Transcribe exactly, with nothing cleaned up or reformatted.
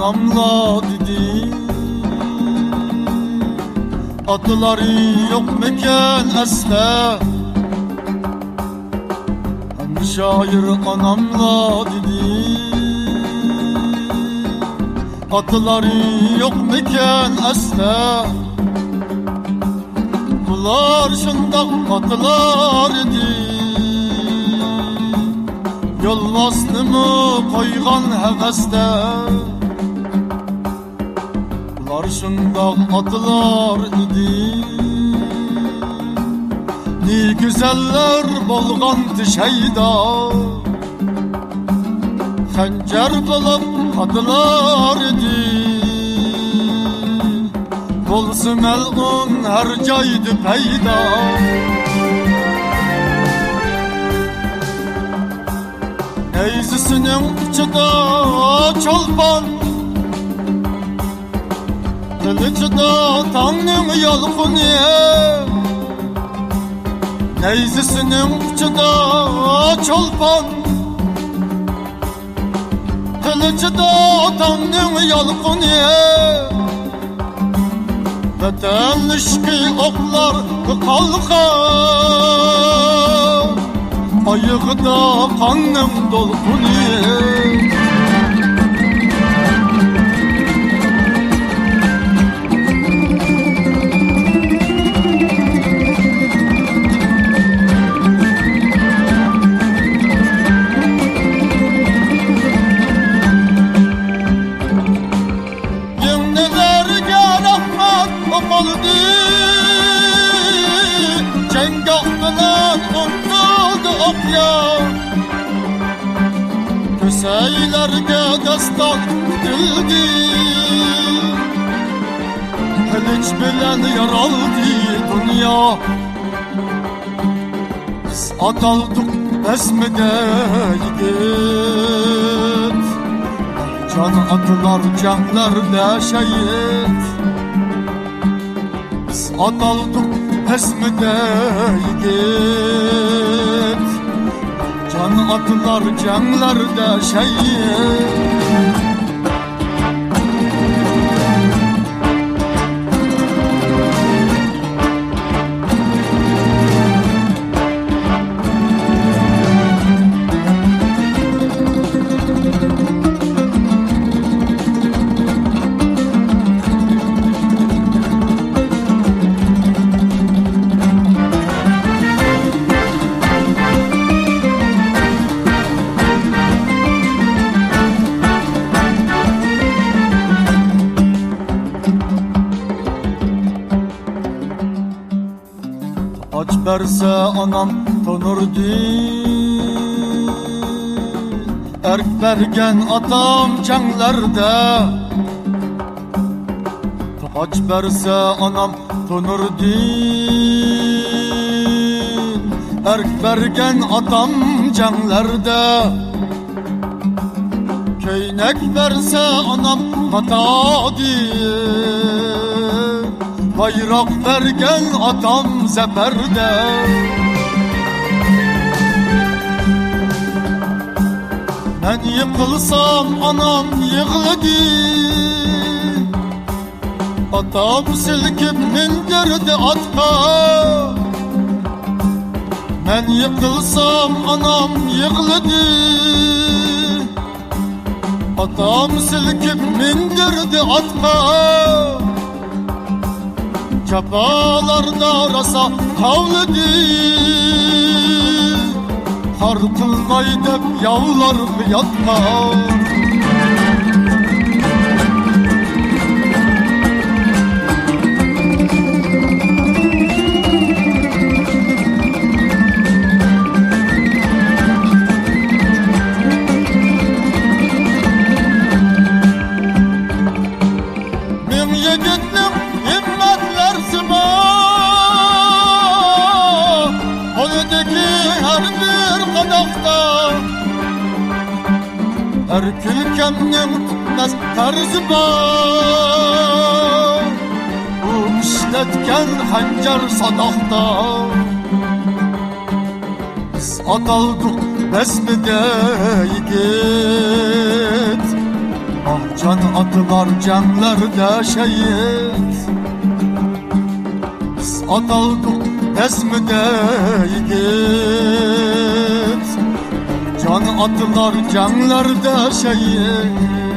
ئاناملا دېدى، ئاتىلار يوقمىكەن ئەسلى؟ ھەم شائىر ئاناملا دېدى، ئاتىلار يوقمىكەن ئەسلى؟ بۇلار شۇنداق ئاتىلار ئىدى، يولۋاسنىمۇ قويغان ھەۋەستە. بۇلار شۇنداق ئاتىلار ئىدى، نى گۈزەللەر بولغانتى شەيدا. خەنجەر بولۇپ قاتىلار ئىدى، بولسا مەلئۇن ھەر جايدا پەيدا. نەيزىسىنىڭ ئۇچىدا چولپان، قىلىچىدا تاڭنىڭ يالقۇنى. نەيزىسىنىڭ ئۇچىدا چولپان، قىلىچىدا تاڭنىڭ يالقۇنى. ۋەتەن ئىشقى ئوقلار قالقان، ئايىغىدا قاننىڭ دولقۇنى. يىڭنىلەرگە رەھمەت ئوقۇلدى، جەڭگاھ بىلەن ئۇنتۇلدى ئوقيا. كۆسەيلەرگە داستان پۈتۈلدى، قىلىچ بىلەن يارالدى دۇنيا. بىز ئاتالدۇق بەزمىدە يىگىت، جان ئاتىلار جەڭلەردە شەھىت. بىز ئاتالدۇق بەزمىدە يىگىت، جان ئاتىلار جەڭلەردە شەھىت. توقاچ بەرسە ئانام تونۇردىن، ئەرك بەرگەن ئاتام جەڭلەردە. توقاچ بەرسە ئانام تونۇردىن، ئەرك بەرگەن ئاتام جەڭلەردە. كۆينەك بەرسە ئانام ماتادىن، بايراق بەرگەن ئاتام زەپەردە. مەن يىقىلسام ئانام يىغلىدى، ئاتام سىلكىپ مىندۈردى ئاتقا. مەن يىقىلسام ئانام يىغلىدى، ئاتام سىلكىپ مىندۈردى ئاتقا. جاپالاردا راسا قاۋلىدى، خار قىلماي دەپ ياۋلارغا ياتقان. مىڭ يىگىتنىڭ ھىممەتلەر سىما، قولىدىكى ھەر بىر قاداقتا، ھەر كۈلكەمنىڭ پۈتمەس قەرزى بار، ئۇ ئىشلەتكەن خەنجەر ساداقتا. بىز ئاتالدۇق بەزمىدە يىگىت، ئاھ جان ئاتىلار جەڭلەردە شەھىت، بىز ئاتالدۇق بەزمىدە يىگىت. جان ئاتىلار جەڭلەردە شەھىت،